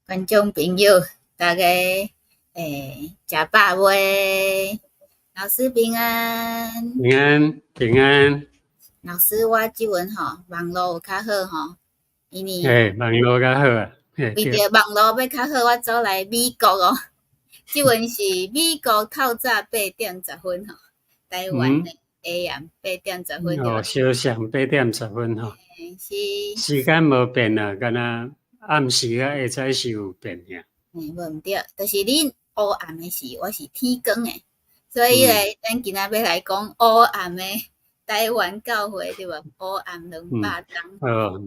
觀眾朋友，大家食飽未？老師平安。平安平安。老師，我這陣吼網路有較好吼，因為嘿，網路較好啊。為著網路欲較好，我走來美國哦。這陣是美國透早8點10分吼，台灣的 AM 8點10分。哦，相像八點十分吼。是。時間無變啊，敢若暗時甲下早時有變爾。嘿，無毋對，就是恁烏暗的時，我是天光的，所以咧，咱今仔欲來講烏暗的台灣教會對無？烏暗200冬。哦，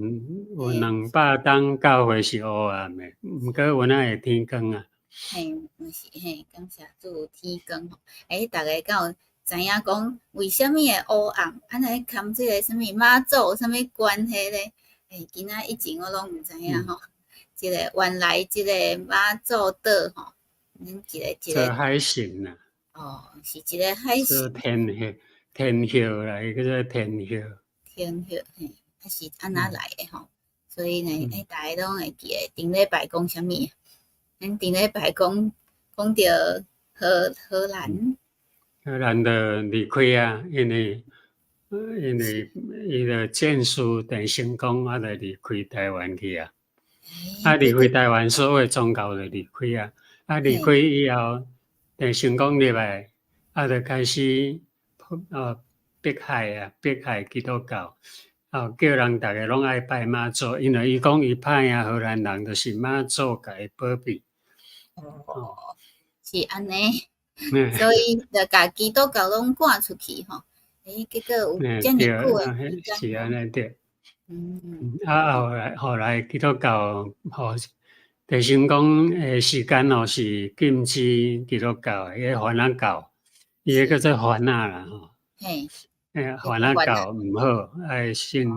有200冬教會是烏暗的，毋過有哪會天光啊？嘿，毋是嘿，感謝主天光吼。欸，逐家敢有知影講為啥物會烏暗？啊呢含這个啥物媽祖有啥物關係咧？欸，今仔以前我攏毋知影吼。這个原來這个媽祖島吼，咱一个一個做海神啊。哦，是一個海神。做天后，天后啦，伊叫做天后。天后嘿，啊是按怎來的吼？所以呢，欸，逐家攏會記得頂禮拜講啥物？咱頂禮拜講講著荷蘭。荷蘭就離開啊，因為伊就戰事鄭成功啊，就離開台灣去啊。啊，離開台灣，所有宗教就離開啊。啊，離開以後，鄭成功入來，啊，就開始迫害啊，迫害基督教，哦，叫人逐家攏愛拜媽祖，因為伊講伊拍贏荷蘭人，就是媽祖共伊保庇。哦，是按呢，所以就共基督教攏趕出去吼。欸，結果有遮爾久的時間。是按呢對。啊，後來基督教吼，鄭成功的時間吼是禁止基督教的，彼个番仔教，伊彼叫做番仔啦吼。欸，番仔教毋好，愛信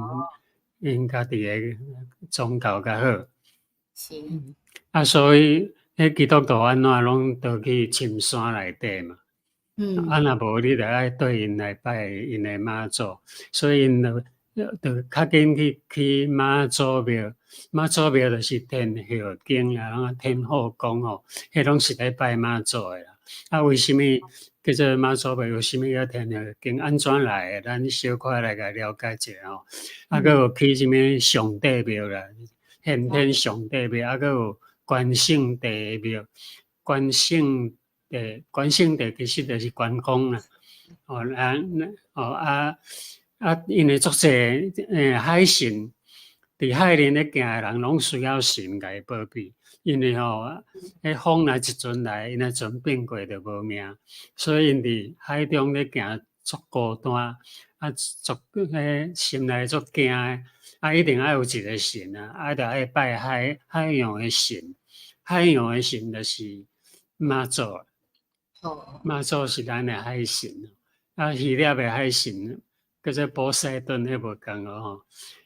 𪜶家己的宗教較好。啊，所以彼基督徒按怎攏倒去深山內底嘛。啊，若無你著愛對𪜶來拜𪜶的媽祖，所以𪜶就較緊去媽祖廟，媽祖廟就是天后宮啊，天后宮吼，彼攏是咧拜媽祖的啦。啊，為啥物叫做媽祖廟？為啥物叫天后宮？按怎來的？咱小可來共了解一下吼。啊，閣有去啥物上帝廟啦，玄天上帝廟，啊，閣有關聖帝廟，關聖帝，關聖帝其實就是關公啦。哦，啊，哦啊啊，因為足濟海神，佇海裡咧行的人，攏需要神共伊保庇。因為吼，彼風若一陣來，𪜶的船變過就無命，所以𪜶佇海中咧行足孤單，啊，足彼心內足驚的，啊，一定愛有一個神啊，啊，著愛拜海洋的神，海洋的神就是媽祖。媽祖是咱的海神，啊，希臘的海神叫做波塞頓，彼無仝哦吼。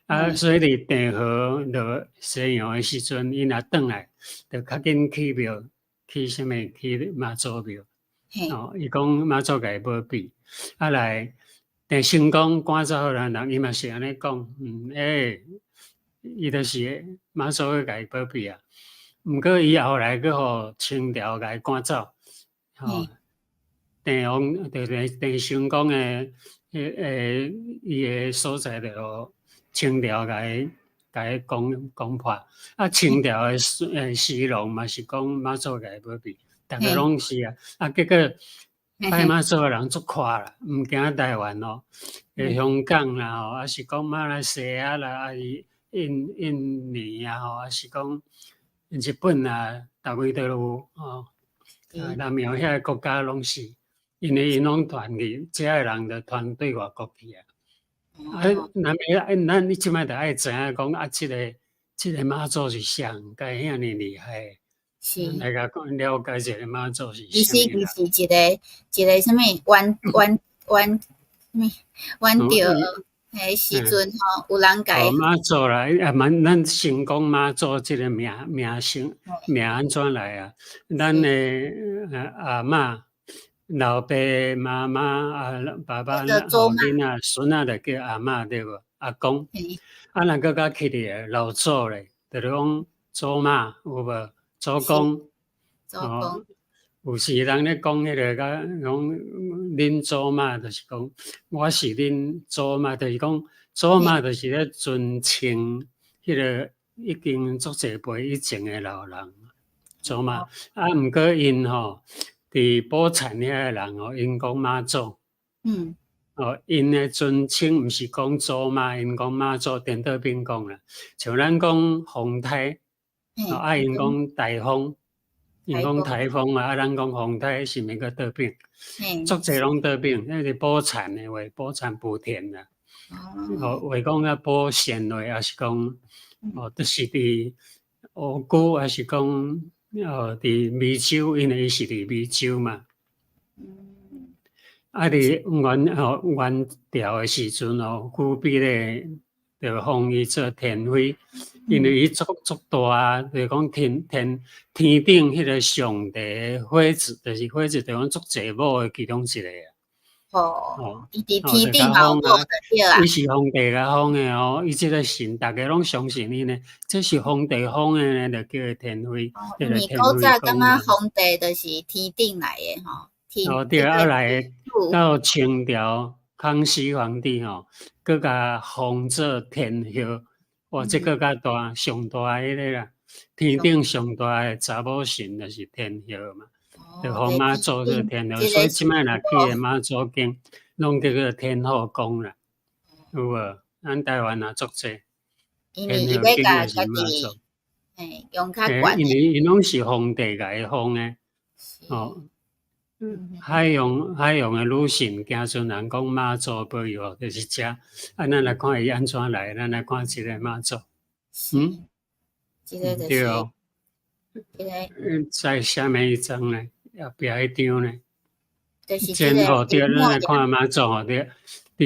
啊，所以佇鄭和落西洋的時陣，𪜶若轉來，就較緊去廟，去啥物？去媽祖廟。哦，伊講媽祖共伊保庇。啊來，鄭成功趕走荷蘭人，伊嘛是按呢講，欸，伊就是媽祖去共伊保庇啊。毋過伊後來閣予清朝共伊趕走。吼，鄭王就是鄭成功的，彼伊的所在就予清朝共伊攻破。啊，清朝的時龍嘛是講媽祖共伊保庇，逐个攏是啊。啊，結果拜媽祖的人足闊啦，毋驚台灣哦，香港啦吼，抑是講馬來西亞啦，抑是印尼啊吼，抑是講日本啊，逐位都有吼。南洋遐个國家攏是，因為𪜶攏傳去，遮的人就傳對外國去啊。啊，咱啊，咱你這擺著愛知影講啊，這個媽祖是誰，共遐爾厲害？來共講了解一下媽祖是其實伊是一個啥物冤冤冤啥物冤著彼時陣吼，有人共媽祖啦，啊，蠻咱先講媽祖這個名聲名按怎來啊？咱的阿嬤、老爸、媽媽啊、爸爸、囡仔、孫仔就叫阿嬤對無？阿公，啊，若閣較起咧老祖咧，就是講祖媽有無？祖公。祖公。有時人咧講彼个，佮講恁祖媽，就是講我是恁祖媽，就是講祖媽，就是咧尊稱彼个已經足濟輩以前的老人，祖媽。啊，毋過𪜶吼，佇寶田遐的人吼，𪜶講媽祖。哦，𪜶的尊稱毋是講祖媽，𪜶講媽祖，顛倒變講啦。像咱講風颱，啊，𪜶講台風。𪜶講颱風啊，啊，咱講風颱是毋是閣倒變？足濟攏倒變，那是寶田的話，寶田莆田啦。哦，話講啊，寶善話，抑是講哦，就是佇烏龜，抑是講哦，佇湄洲，因為伊是佇湄洲嘛。啊，佇元吼元朝的時陣哦，忽必烈就封伊做天妃，因為伊足足大，就是講天頂彼个上帝的妃子，就是妃子，就講足濟某的其中一個啊。哦，伊佇天頂有某就對啊。伊是皇帝共封的哦，伊這个神，逐家攏相信伊呢，這是皇帝封的呢，就叫伊天妃。因為古早感覺皇帝就是天頂來的吼。哦對，啊來到清朝康熙皇帝吼，閣共封做天后，哇，這閣較大，上大彼个啦，天頂上大的查某神就是天后嘛，就封媽祖做天后，所以這擺若去的媽祖宮，攏叫做天后宮啦，有無？咱台灣也足濟，天后宮就是媽祖，嘿，用較懸。因為𪜶攏是皇帝共伊封的，哦。海洋的女神，驚陣人講媽祖保佑，就是這。啊，咱來看伊按怎來，咱來看這个媽祖。嗯，這个就是。對哦。這个。在下面一張呢，後壁彼張呢。就是這個。對，咱來看媽祖吼，對，佇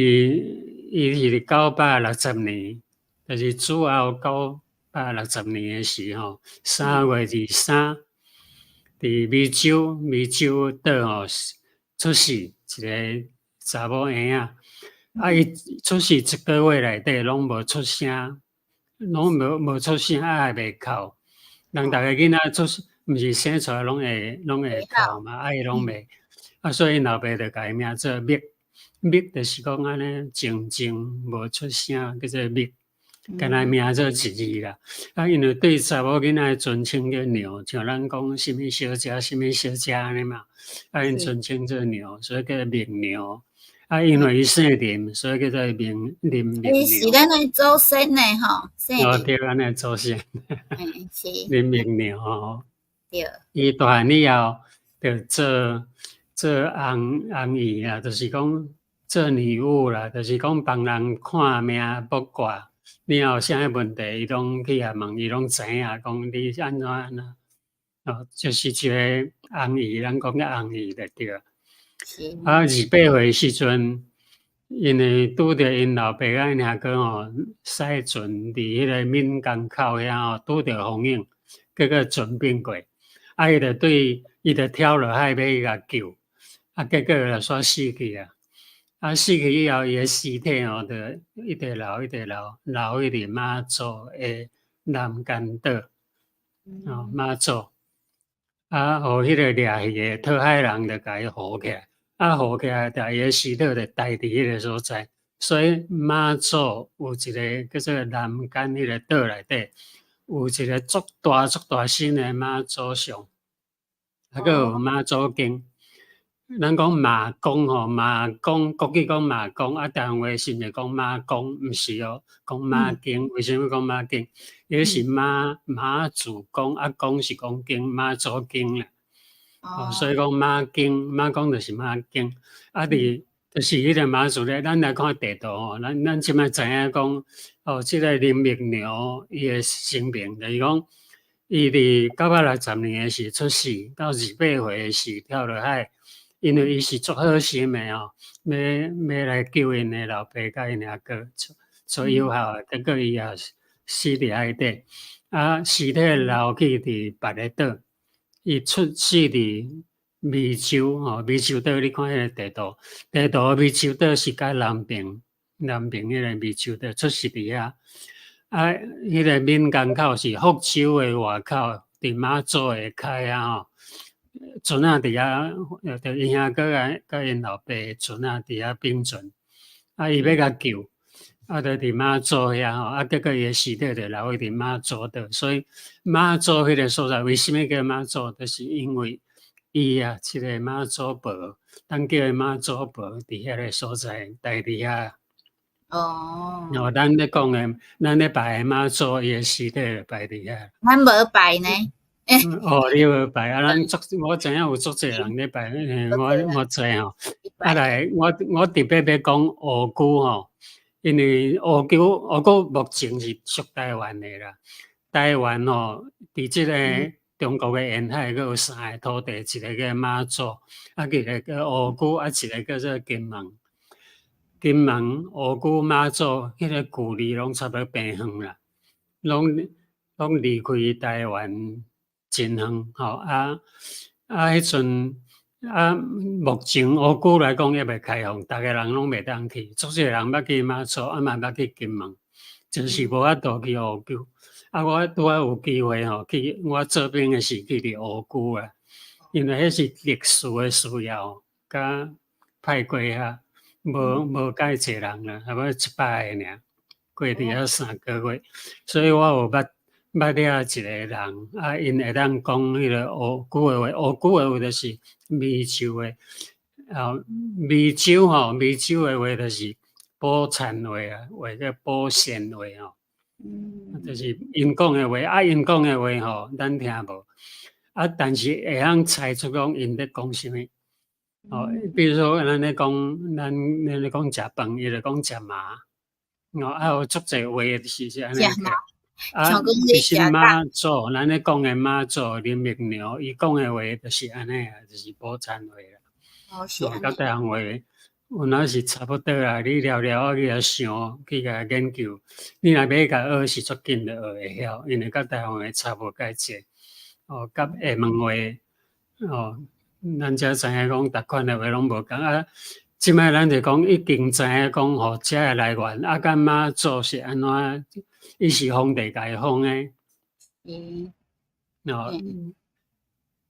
伊是960年，就是主後960年的時候，3月23。佇湄洲，湄洲島吼出世一个查某嬰仔，啊，伊出世一个月內底攏無出聲，攏無出聲，啊，也袂哭。人逐个囡仔出世，毋是生出來攏會哭嘛，啊，伊攏袂，啊，所以𪜶老爸就共伊名做覕，覕就是講按呢靜靜無出聲，叫做覕。敢若名做一字啦，啊，因為對查某囡仔的尊稱叫娘，像咱講啥物小姐、啥物小姐按呢嘛，啊，𪜶尊稱做娘，所以叫覕娘。啊，因為伊姓林，所以叫做林林覕娘。伊是咱的祖先呢，吼，姓哦，對，咱的祖先。是。林覕娘吼。對。伊大漢以後，就做做紅紅姨啦，就是講做女巫啦，就是講幫人看命卜卦。你有啥物問題，伊攏去共問，伊攏知影，講你按怎按怎，哦，就是一个紅姨，咱講叫紅姨就對。啊，28歲時陣，因為拄著𪜶老爸佮𪜶兄哥吼，駛船佇彼个閩江口遐吼，拄著風湧，結果船變過，啊，伊就對，伊就跳落海欲去共救，啊，結果就煞死去啊。啊，死去以後，伊的屍體吼，就一直留，一直留，留去佇媽祖的南竿島，哦，媽祖，啊，予彼個掠魚的討海人就共伊扶起來，啊，扶起來，就伊的屍體就待佇彼个所在，所以媽祖有一个叫做南竿彼个島內底，有一个足大足大身的媽祖像，啊，閣有媽祖經。咱講媽公吼，媽公國語講媽公，啊，台灣話是毋是講媽公？毋是哦，講媽經。為啥物講媽經？伊是媽媽祖公，啊，公是講經，媽祖經啦。哦，所以講媽經，媽公就是媽經。啊，佇就是彼個媽祖咧，咱來看地圖吼，咱這擺知影講，哦，這個林覕娘伊的生平，就是講伊佇960年的時出世，到28歲的時跳落海。因為伊是足好心的吼，欲來救𪜶的老爸佮𪜶阿哥，做友好的，結果伊也死佇海底，啊，屍體留去佇別个島，伊出世佇湄洲吼，湄洲島你看彼個地圖，地圖湄洲島是較南邊，南邊彼個湄洲島出世佇遐，啊，彼個閩江口是福州的外口。佇媽祖的跤遐吼，船仔佇遐，就𪜶兄哥佮𪜶老爸船仔佇遐冰船，啊，伊欲共救，啊，就佇媽祖遐吼，啊，結果伊的屍體就留佇媽祖島，所以媽祖彼个所在為啥物叫媽祖？就是因為伊啊，這个媽祖婆，咱叫伊媽祖婆，佇遐个所在，待佇遐。哦，咱咧講的，咱咧拜的媽祖，伊的屍體就擺佇遐。咱無拜呢。哦，你無拜啊？咱足，我知影有足濟人咧拜，我知吼。啊來，我特別欲講烏龜吼，因為烏龜目前是屬台灣的啦。台灣吼，佇這个中國的沿海，閣有三个土地，一个叫媽祖，啊，一个叫烏龜，啊，一个叫做金門。金門、烏龜、媽祖，彼个距離攏差不多平遠啦，攏離開台灣真遠吼。啊啊，彼陣啊，目前烏龜來講猶未開放，逐个人攏袂當去，足濟人捌去媽祖，啊嘛捌去金門，就是無法度去烏龜。啊，我拄仔有機會吼去，我做兵的時去佇烏龜啊，因為彼是歷史的需要，佮派過遐。無介濟人啦，差不多700个爾，過佇遐3個月，所以我有捌了一个人，啊，𪜶會當講彼个烏龜的話，烏龜的話就是美洲的，啊，美洲吼，美洲的話就是寶田話啊，話叫寶仙話吼，就是𪜶講的話，啊，𪜶講的話吼，咱聽無，啊，但是會曉猜出講𪜶咧講啥物。哦，比如說咱咧講，咱咧講食飯，伊就講食麻，哦，啊有足濟話是按呢。啊，其實媽祖，咱咧講的媽祖林默娘，伊講的話就是按呢啊，就是寶田話啦。哦，是。佮台灣話有哪是差不多啦，你了了去共想，去共研究，你若欲共學是足緊就學會曉，因為佮台灣話差無介濟。哦，佮廈門話，哦。咱才知影講，逐款的話攏無仝啊。這擺咱就講已經知影講吼，遮的來源啊，佮媽祖是按怎？伊是皇帝共伊封的。哦。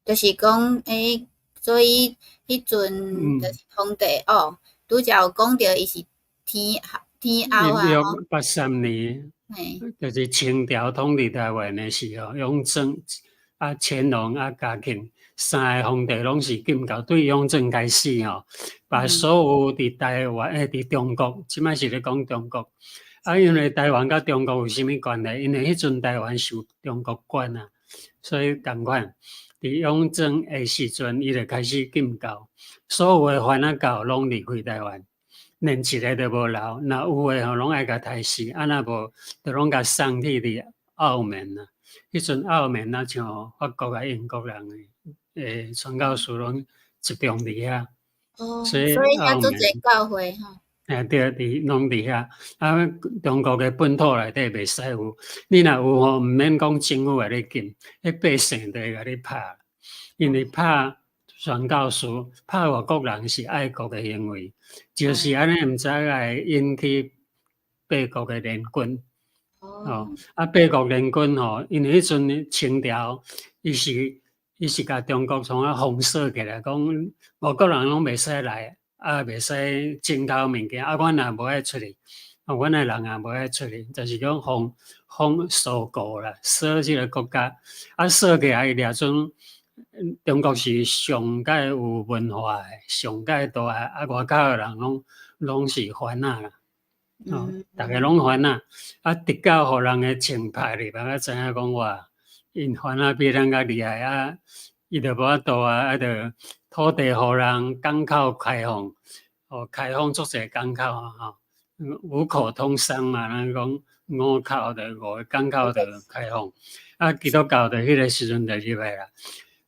就是講，欸，所以彼陣就是皇帝哦，拄才有講著伊是天后天后啊。1683年，就是清朝統治台灣的時候，雍正啊、乾隆啊、嘉慶三个皇帝攏是禁教，對雍正開始吼，把所有佇台灣欸，佇中國，這擺是咧講中國。啊，因為台灣佮中國有啥物關係？因為彼陣台灣受中國管啊，所以仝款。佇雍正的時陣，伊就開始禁教，所有的番仔教攏離開台灣，連一个都無留。若有的吼，攏愛共刣死，啊若無，就攏共送去佇澳門啊。彼陣澳門若像法國啊、英國人的傳教士攏集中佇遐。哦，所以遐足濟教會吼。欸對，攏佇遐。啊，中國的本土內底袂使有，你若有吼，毋免講政府來你禁，彼百姓就會共你拍。因為拍傳教士、拍外國人是愛國的行為，就是按呢，毋知會引起八國的聯軍。哦，啊，八國聯軍吼，因為彼陣清朝，伊是共中國創啊封鎖起來，講外國人攏袂使來。啊，袂使進口物件，啊，阮也無愛出去，啊，阮的人也無愛出去，就是講封鎖國啦，鎖這个國家，啊，鎖起來掠準，中國是上蓋有文化的，上蓋大的，啊，外口的人攏是番仔啦，哦，逐个攏番仔，啊，直到予人的槍拍入來，才知影講哇，𪜶番仔比咱較厲害啊，伊就無法度啊，啊，就土地予人，港口開放，哦，開放足濟港口啊，吼，五口通商嘛，咱講五口就五个港口就開放，啊，基督教就彼个時陣就入來啦，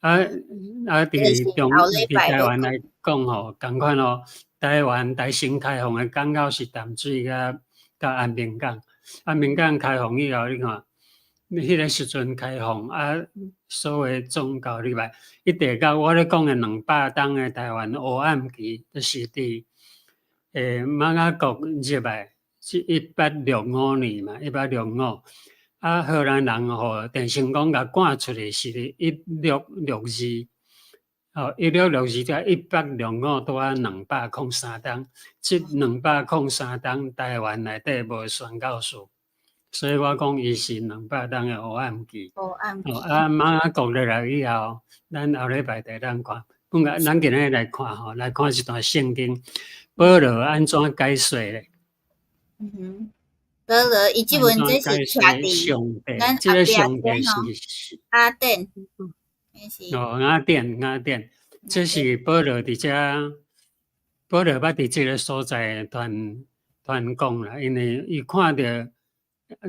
啊啊，佇台灣來講吼，仝款哦，台灣台先開放的港口是淡水佮安平港，安平港開放以後，你看。彼个時陣開放啊，所謂宗教入來，一直到我咧講的200冬的台灣黑暗期，就是佇媽閣國入來，是1865年嘛，1865，啊，荷蘭人吼，鄭成功共趕出去是佇1662，哦，一六六二才1805拄仔203冬，這兩百空三冬台灣內底無宣教士，所以我講伊是兩百冬的黑暗期。黑暗期。哦，啊，媽仔國落來以後，咱後禮拜就當看。本來咱今日來看吼，來看一段聖經，保羅按怎解說咧？嗯哼，保羅伊這本這是徛佇咱這個上帝是雅典，哦，雅典，雅典，這是保羅佇遮，保羅捌佇這个所在傳傳講啦，因為伊看著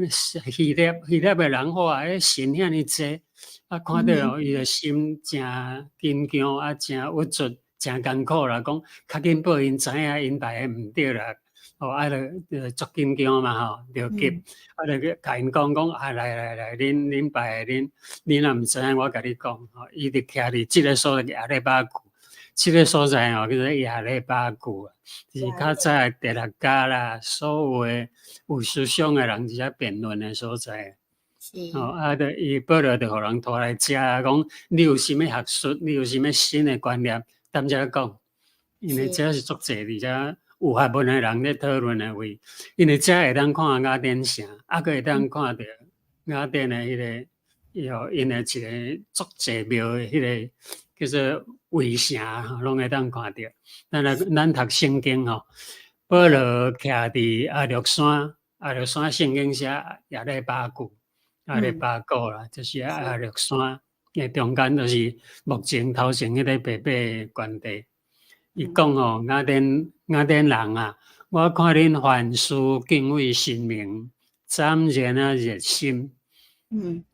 希臘希臘的人話，欸，神遐爾濟，啊，看著伊的心誠緊張，啊，誠鬱卒，誠艱苦啦，講較緊報𪜶知影𪜶拜的毋對啦，哦，啊，就足緊張嘛吼，著急，啊，就去共𪜶講講，啊，來來來，恁恁拜的恁恁若毋知影，我共你講，吼，伊就徛佇這个所在亞略巴谷，這个所在吼叫做亞略巴谷啊，是較早的哲學家啦，所有的有思想的人佇遮辯論的所在。哦，啊，就伊保羅就予人拖來遮，講你有啥物學術，你有啥物新的觀念，踮遮講，因為這是足濟佇遮有學問的人咧討論的位，因為遮會當看雅典城，啊，閣會當看著雅典的彼个，伊吼𪜶的一个足濟廟的彼个叫做圍城，攏會當看著。咱來咱讀聖經吼，保羅徛佇亞略山，亞略山聖經寫亞略巴谷，亞略巴谷啦，就是亞略山的中間，就是目前頭前彼个白白的原地。伊講吼，雅典雅典人啊，我看恁凡事敬畏神明，斬然啊熱心。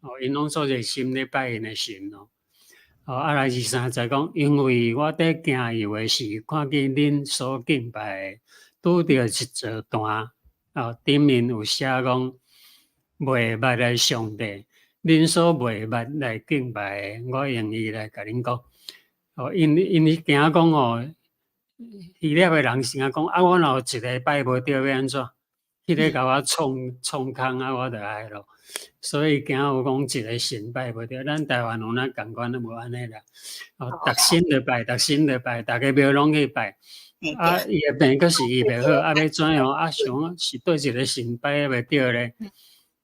哦，𪜶攏做熱心咧拜𪜶的神哦。哦，啊來二三節講，因為我佇行遊的時，看見恁所敬拜的，拄著一座壇，哦，頂面有寫講袂捌的上帝，恁所袂捌來敬拜的，我用伊來共恁講。哦，𪜶𪜶驚講哦，希臘的人是驚講，啊，我若有一个拜無著，欲按怎？彼个共我創創空啊，我就害囉。所以驚有講一个神拜無著，咱台灣有哪仝款都無按呢啦。哦，逐神就拜，逐神就拜，逐个廟攏去拜。啊，伊的病閣是醫袂好，啊，欲怎樣？啊，想是佗一个神拜袂著咧？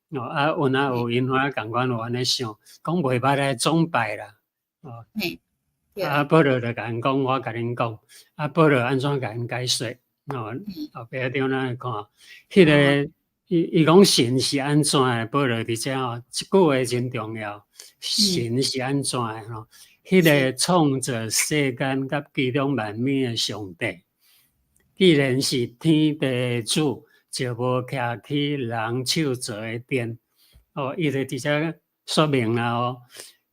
哦，啊，有哪有𪜶遐仝款有按呢想，講袂捌來總拜啦。哦，啊，保羅就共𪜶講，我共恁講，啊，保羅按怎共𪜶解說？哦，後壁張咱來看，彼个伊伊講神是按怎的？保羅佇遮吼，這句話真重要。神是按怎的？吼，彼个創造世間佮其中萬物的上帝，既然是天地的主，就無徛起人手造的殿。哦，伊就佇遮說明啦哦，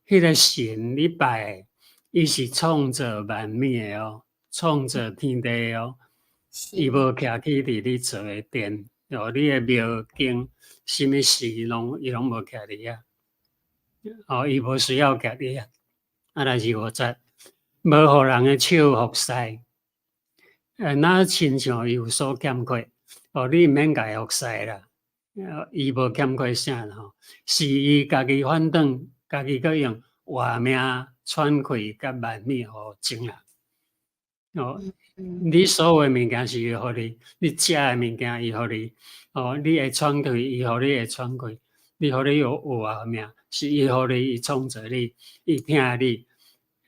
彼个神你拜的，伊是創造萬物的哦，創造天地的哦，伊無徛起佇你造的殿，哦，你的廟間，啥物事攏伊攏無徛佇遐，哦，伊無需要徛佇遐。啊，來25節，無予人的手服侍，若親像伊有所欠缺，哦，你毋免共伊服侍啦，伊無欠缺啥啦吼，是伊家己反轉，家己閣用活命喘氣佮萬物予眾人。哦，你所有的物件是伊予你，你食的物件伊予你，哦，你會喘氣，伊予你會喘氣，你予你有活命，是伊予你，伊創造你，伊疼你，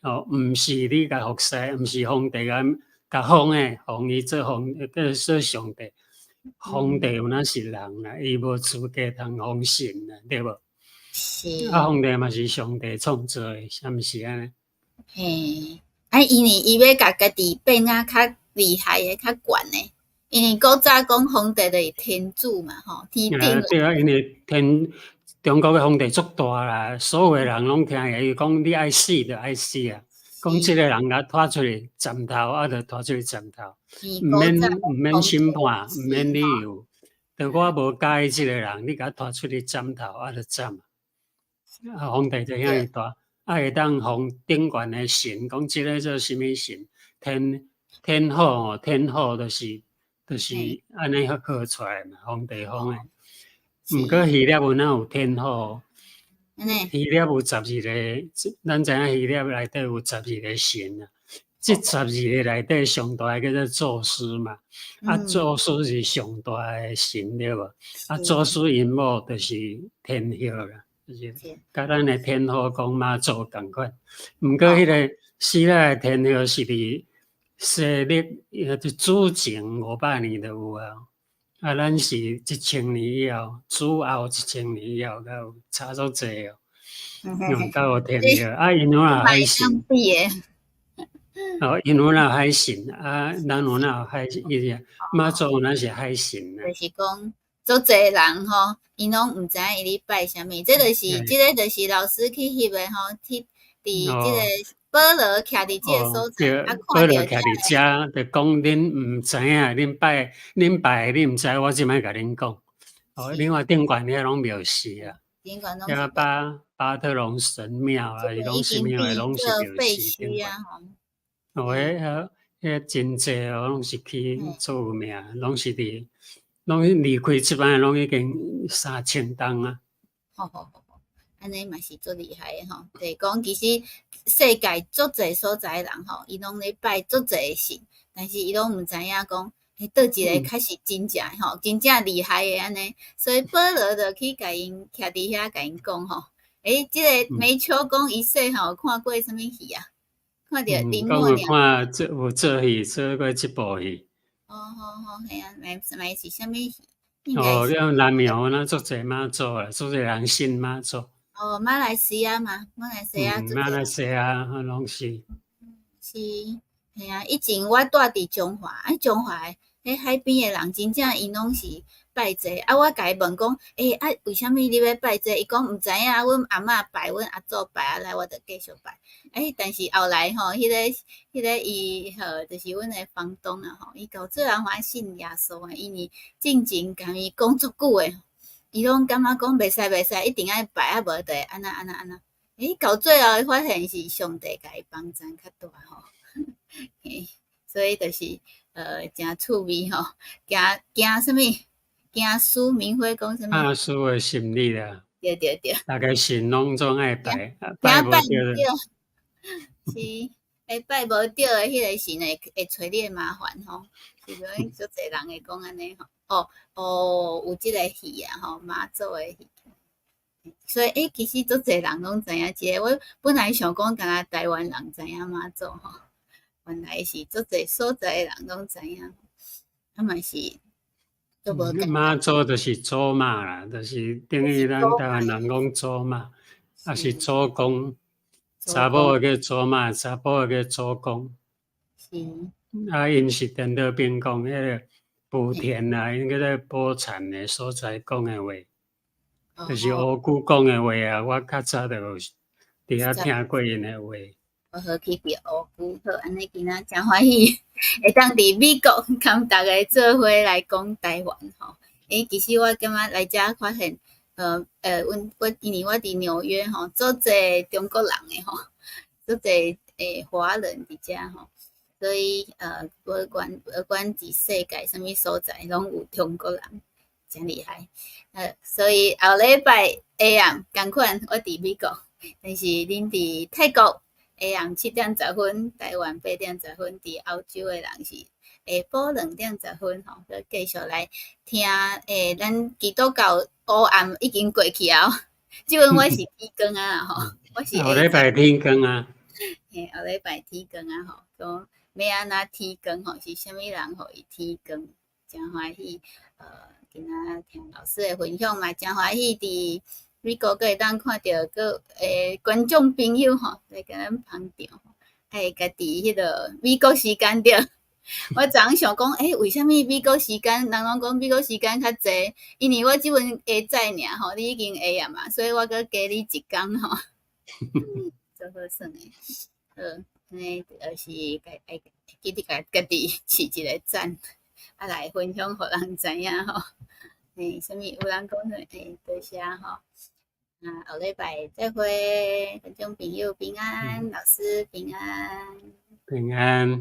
哦，毋是你共服侍，毋是皇帝共共封的，封伊做皇，叫做上帝。皇帝有哪是人啦，伊無資格通封神啦，對無？是。啊，皇帝嘛是上帝創造的，是毋是按呢？嘿，啊，因為伊欲共家己變啊較厲害的、較懸的，因為古早講皇帝就是天子嘛，吼，天頂。對啊，因為天中國的皇帝足大啦，所有的人攏聽伊講，你愛死就愛死啊！講這个人共拖出去斬頭，啊，就拖出去斬頭，毋免毋免審判，毋免理由。就我無佮意這个人，你共我拖出去斬頭，啊，就斬。啊，皇帝就遐爾大，啊，會當封頂懸的神，講這个做啥物神？天天后吼，天后就是按呢號出來嘛，皇帝封的。毋過希臘有哪有天后？按呢？希臘有十二个，咱知影希臘內底有十二個神啊。這十二个內底上大的叫做宙斯嘛，啊，宙斯是上大的神對無？啊，宙斯𪜶某就是天后啦，就是佮咱的天后公媽祖仝款。毋過彼个希臘的天后是佇西曆，就主前500年就有啊。啊，咱是1000年以後，主後一千年以後才有，差足濟哦。用才有天后，啊，𪜶有哪有海神？哦，𪜶有哪有海神？啊，咱有哪有海神？伊是媽祖，咱是海神啊。就是講，足濟人吼，𪜶攏毋知影伊咧拜啥物，這就是，這个就是老師去翕的吼，去佇這个保羅徛佇這个所在，啊，保羅徛佇遮，就講恁毋知影，恁拜恁毋知，我這擺共恁講。哦，另外頂懸遐攏廟寺啊，遐巴特龍神廟啊，攏是廟的，攏是廟寺頂懸。哦，彼真濟哦，攏是去做有名，攏是佇，攏離開這擺攏已經3000冬啊。好好好，按呢嘛是足厲害的吼，就是講其實世界足濟所在人吼，伊攏咧拜足濟個神，但是伊攏毋知影講，佗一个較是真正吼，真正厲害的按呢，所以保羅就去共𪜶徛佇遐共𪜶講吼，欸，這个梅秋講伊細漢有看過啥物戲啊？看著林默娘。看做有做戲，做過這部戲。哦，好好，嘿啊，嘛嘛是啥物戲？哦，了南苗那足濟媽祖啦，足濟人信媽祖。哦，馬來西亞嘛，馬來西亞。馬來西亞攏是。是，嘿啊，以前我蹛佇彰化，啊，彰化彼海邊的人真正𪜶攏是拜這個，啊，我共伊問講，欸，啊，為啥物你欲拜這個？伊講毋知影，阮阿嬤拜，阮阿祖拜，啊來我就繼續拜。欸，但是後來吼，彼个伊吼，就是阮的房東啊吼，伊到最後還信耶穌的，因為進前共伊講足久的，伊攏感覺講袂使袂使，一定愛拜啊，無就會按怎按怎按怎。欸，到最後發現是上帝共伊幫贊較大吼，嘿，所以就是誠趣味吼，驚驚啥物？驚輸明輝講啥物？怕輸的心理啦。對對對。逐个神攏總愛拜，拜無著。是，會拜無著的彼个神會揣你的麻煩吼，是講足濟人會講按呢吼。哦哦，有這个戲啊吼，媽祖的戲。所以欸，其實足濟人攏知影這个。我本來想講，敢若台灣人知影媽祖吼，原來是足濟所在的人攏知影。啊嘛是，都無媽祖就是祖媽啦，就是等於咱台灣人講祖媽，抑是祖公。查某的叫祖媽，查埔的叫祖公。是。啊，𪜶是顛倒變講，彼个莆田啊，𪜶叫做寶田的所在講的話，就是烏龜講的話啊。我較早就佇遐聽過𪜶的話。我好去佇烏龜，好，按呢今仔誠歡喜，會當佇美國共逐家做伙來講台灣吼。欸，其實我感覺來遮發現，阮我因為我佇紐約吼，足濟中國人的吼，足濟華人佇遮吼，所以無管佇世界啥物所在，攏有中國人，誠厲害。所以後禮拜下暗仝款，我佇美國，但是恁佇泰國下暗7點10分，台灣8點10分，佇歐洲的人是下晡2點10分吼，閣繼續來聽咱基督教烏暗已經過去啊，這陣我是天光啊吼，我是後禮拜天光啊，嘿，後禮拜天光啊吼，講欲按怎天光吼，是啥物人予伊天光？誠歡喜，今仔聽老師的分享嘛，誠歡喜佇美國閣會當看著閣觀眾朋友吼來共咱捧場，愛家己彼个美國時間對。我昨昏想講，欸，為啥物美國時間人攏講美國時間較濟？因為我這陣下早爾吼，你已經下暗嘛，所以我閣加你一工吼。足好耍的，好，按呢就是愛記得共家己飼一个讚，啊來分享予人知影吼。欸，啥物有人講啥？欸，多謝吼。啊，後禮拜再會，觀眾朋友平安，老師平安。平安。